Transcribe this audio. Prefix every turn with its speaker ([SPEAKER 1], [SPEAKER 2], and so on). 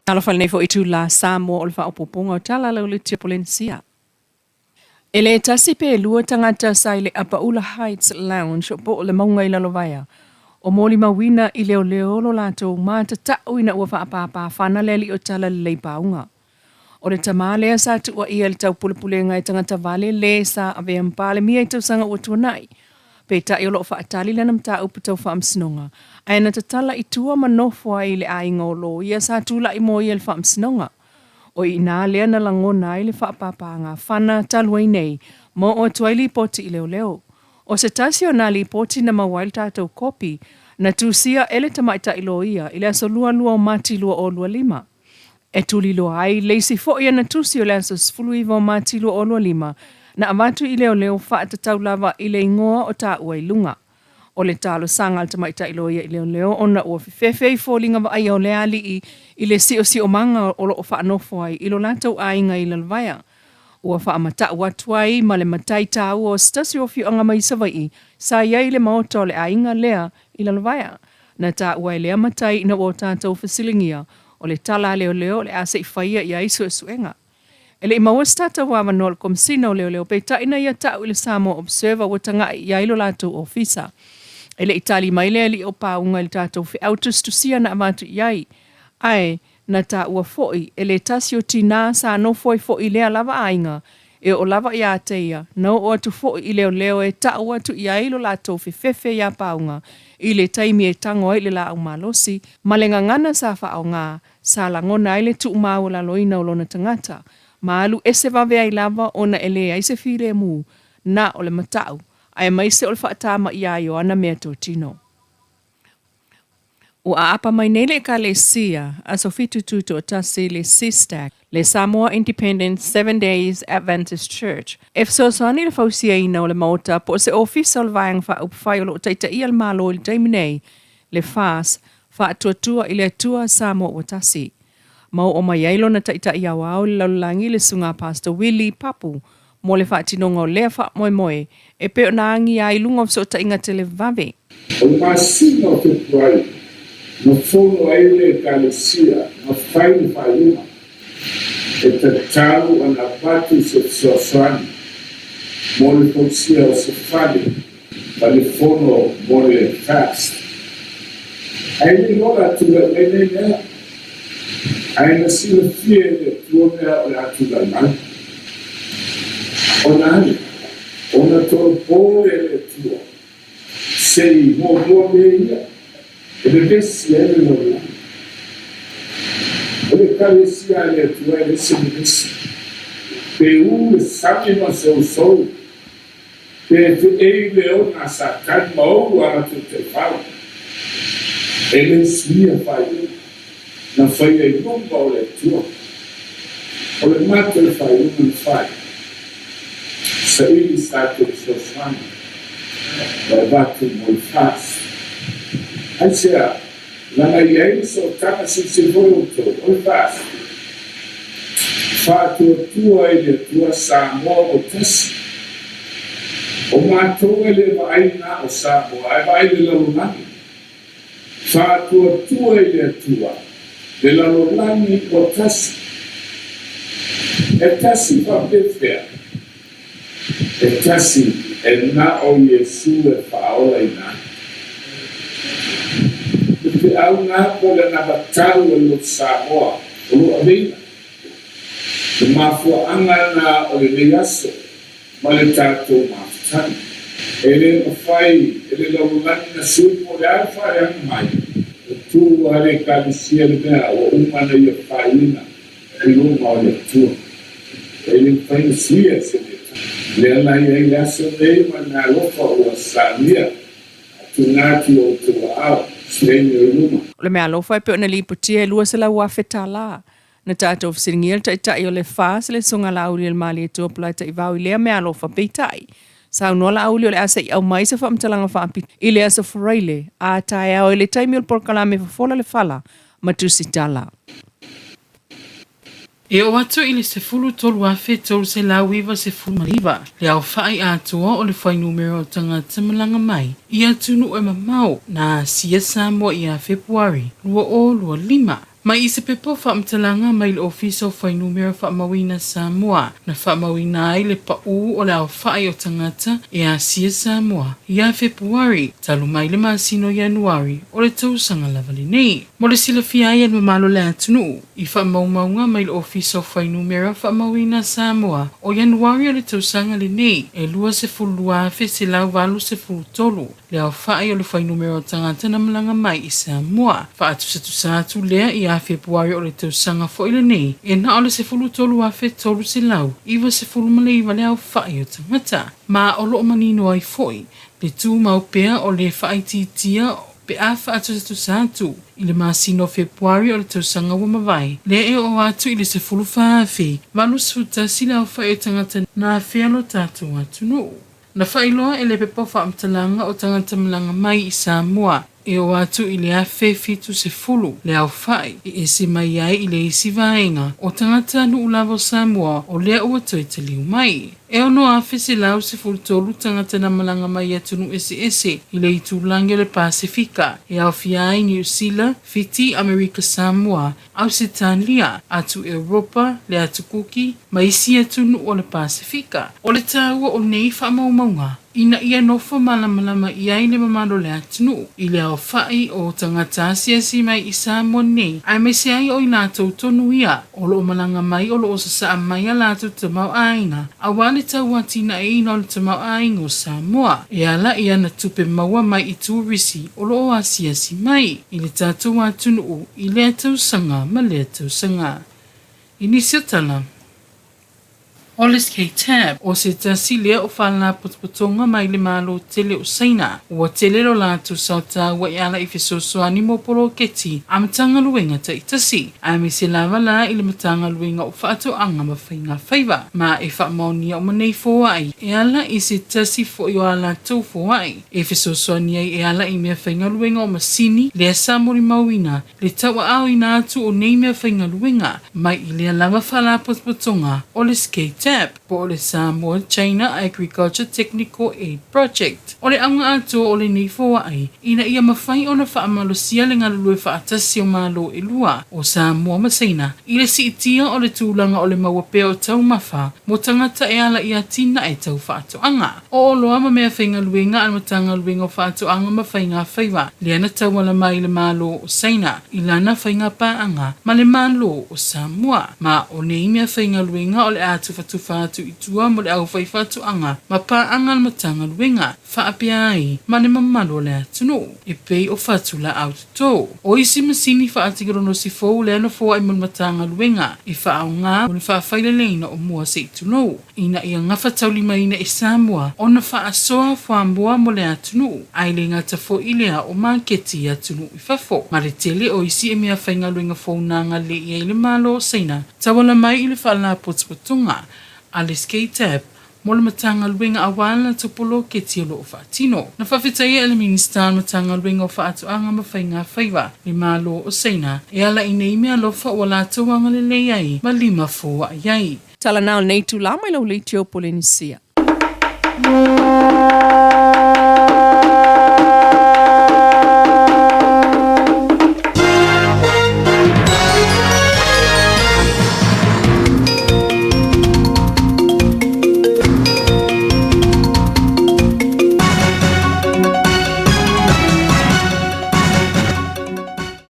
[SPEAKER 1] Talofa i lenei foi itula Samoa o le faaopoopoga o tala lauletia Polenesia. E le tasi pe lua tagata sa i le Apaula Heights Lounge po o le mauga i Lalovaea o molimauina i leoleo lo latou matatau ina ua faapāpāfana le alii o Talalelei Pauga. O le tamā lea sa tuuaia i le taupulepulega e tagata vale lē sa avea ma Palemia i tausaga ua tuanai. Peitai o lo o faatali lana mataupu tau faamasinoga, ae na tatala i tua ma nofo ai i le aiga o loia sa tulai mo ia i le faamasinoga. O i inā lea na lagona ai le faapāpāgafana talu ai nei ma oo atu ai lipoti i leoleo. O se tasi o nā lipoti na maua ai le tatou kopi, na tusia e le tamaitai loia i le aso 22 o Mati 2025. E tuliloa ai le isi foi ana tusi o le aso 19 o Mati 2025 na avatu i leoleo faatatau lava i le igoa o taua i luga. O le talosaga a le tamaitai loia i leoleo ona ua fefefe i foliga vaaia o lea alii i le siosiomaga o lo o faanofo ai i lo latou aiga i Lalovaea. Ua faamatau atu ai ma le matai taua o se tasi o afioaga mai Savaii sa i ai i le maota o le aiga lea i Lalovaea. Na taua e lea matai ina ua o tatou fesiligia, o le tala a leoleo o le a se i faia i ai suesuega. E le i maua se tatou avanoa o le Komesina o Leoleo peitai na ia ta'u i le Samoa Observer ua taga'i i ai lo latou ofisa. E le i tali mai le alii o Pauga i le tatou feau tusitusia na avatu i ai. Ae, na taua foi e le tasi o tinā sa nofo ai foi i lea lava aiga, e oo lava iā te ia, na oo atu foi i leoleo e ta'u atu i ai lo latou fefefe iā Pauga i le taimi e tago ai i le lāʻau malosi ma le gagana sa faaaogā sa lagona ai le tuumaualaloina o lona tagata, ma alu ese vave ai lava ona e leai se filemu, na o le mata'u, aemaise o le faatamaia ai o ana meatotino. Ua aapa mai nei le Ekalesia Aso Fitu Tutoatasi le SISDAC, le Samoa Independent Seven Days Adventist Church, e fesoasoani i le fausiaina o le maota po o se ofisa o le Vaega Faaupufai o lo o taitaia le Malo i le taimi nei, le FAS, Faatuatua i le Atua Samoa Ua Tasi. Ma oo mai ai lona taitai aoao i le lalolagi le Susuga Pastor Willie Papu mo le faatinoga o lea faamoemoe e pei ona agia ai i luga o fesootaiga televave.
[SPEAKER 2] O le masina o Fepuari na fono ai le Ekalesia ma fai le faaiuga e tatau ona avatu se fesoasoani mo le fausia o se fale ma le fono mo le fast. Ae le iloa la tulai mai nei mea, ae na silafia e le Atua mea o le a tulai mai. Ona ale, ona tolopo lea e le Atua, se i muamua mea ia, e vevesi ai le lalolagi. O le Ekalesia a le Atua e le se vevesi, pe u le sami ma se ousou, Pe feʻei le ona a Satani ma ou a latou taifau, e le suia faaiuga na faia i luma o le Atua. O le matou faaiuga na fai, saili sa tatou fesoasoani ma avatu mo le FAST. Aisea, leaga e i ai le sootaga silisili foi outou, o le FAST, Faatuatua i le Atua Samoa ua tasi. O matou e le vaai na o Samoa ae vaai le lalolagi. Faatuatua i le Atua le lalolagi ua tasi. E tasi faapefea? E tasi e na o Iesu e faaola ina ai. Le feau na po le anavatau a le lotu Samoa o lo aveina. Le mafuaaga na o lenei aso ma le tatou mafutaga. E le mafai e le lalolagi na sui po o le a le faaleaga mai. E tu a le Ekalesia le mea ua uma na ia faiina i luma o le Atua. E le mafai na suia e se mea tau. Lea la i ai le aso nei ma le meaalofa ua salia a tuuina atu i o outou aao se taimi o i luma.
[SPEAKER 1] O le meaalofa e pei ona lipotia e $200,000 tala. Na tatou fesiligia le taitai o le FAS le Susuga Laaulialemalietoa Polataivao i lea meaalofa peitai, saunoa Laauli o le a se i aumai se faamatalaga faapitoa i le Aso Faraile a taeao i le taimi o le polokalame Fofola le Fala ma Tusitala.
[SPEAKER 3] E oo atu i le 13,399 le aofai atoa o le fuainumera o tagata malaga mai i atunuu e mamao na asia Samoa ia Fepuari 2025. Mai i se pepa o faamatalaga mai le Ofisa o Fuainumera Faamauina Samoa na faamauina ai le paū o le aofai o tagata e asia Samoa ia Fepuari talu mai le masina o Ianuari o le tausaga lava lenei. Mo le silafia ai e le mamalu o le atunuu, i faamaumauga mai le Ofisa o Fuainumera Faamauina Samoa o Ianuari o le tausaga lenei e 22,183 le aofai o le fuainumera o tagata na malaga mai i Samoa. Faatusatusa atu lea ia Fepuari o le tausaga foi lenei, e na o le 13,399 le aofai o tagata. Ma o lo o manino ai foi le tumau pea o le faaitiitia pe a faatusatusa atu i le masina o Fepuari o le tausaga ua mavae, lea e oo atu i le 14,081 le aofai o tagata na afea lo tatou atunuu. Na faailoa e le pepa o faamatalaga o tagata malaga mai i Samoa e oo atu i le 1070 le aofai e ese mai ai i le isi vaega o tagatanuu lava o Samoa o lea ua toe taliu mai. E 6,113 tagata na malaga mai i atunuu eseese i le itulagi o le Pasefika, e aofia ai Niu Sila, Fiti, Amerika Samoa, Ausetalia, atu Europa, le Atu Kuki, ma isi atunuu o le Pasefika. O le taua o nei faamaumauga, ina ia nofo malamalama i ai le mamalu o le atunuu i le aofai o tagata asiasi mai i Samoa nei, aemaise ai o i latou tonu ia o lo o malaga mai o lo o sasaa mai a latou tamaoaiga aua le tauatinaeina o le tamaoaiga o Samoa e ala i ana tupe maua mai i turisi o lo o asiasi mai i le tatou atunuu i lea tausaga ma lea tausaga. I nisi o tala. O le SKTAB, o se tasi lea o faalapotopotoga mai le Malo tele o Saina, ua tele lo latou sao taua e ala i fesoasoani mo poloketi a Matagaluega taitasi, aemaise lava la i le Matagaluega o Faatoaga ma Faiga Faiva, ma e faamaonia uma nei foai e ala i se tasi foi o a latou foai e fesoasoani ai e ala i meafaigaluega o masini lea sa molimauina le tauaaoina atu o nei meafaigaluega mai i lea lava faalapotopotoga o le SCATAP po o le Samoa China Agriculture Technical Aid Project. O le auga atoa o lenei foai ina ia mafai ona faamalosia le galulue faatasi o Malo e lua, o Samoa ma Saina, i le siitia o le tulaga o le maua pea o taumafa mo tagata e ala i atinae tau faatoaga. O oloa ma meafaigaluega a le Matagaluega o Faatoaga ma Faiga Faiva lea na tauala mai i le Malo o Saina i lana faigapaaga ma le Malo o Samoa. Ma o nei meafaigaluega o le a tufatufa atu i tua mo le aufaifaatoaga ma paaga a le Matagaluega faapea ai ma le mamalu o le atunuu e pei o fatulaau toto. O isi masini faatekonolosi fou lea na foai mo le Matagaluega e faaaoga mo le faafaileleina o mua se i tulou. ina ia gafataulimaina e Samoa ona faasoa fuamoa mo le atunuu, ae le gata foi i lea o maketi i atunuu i fafo, ma le tele o isi e meafaigaluega fou na agalelei ai le Malo o Saina tauala mai i le Faalapotopotoga a le SCATAB mo le Matagaluega aua le latou poloketi o lo o faatino. Na faafetaia e le Minisita o le Matagaluega o Faatoaga ma Faiga Faiva le Malo o Saina e ala i nei meaalofa ua latou agalelei ai ma lima foai ai.
[SPEAKER 1] Tala na o lenei itulā mai lau leitio Polenisia.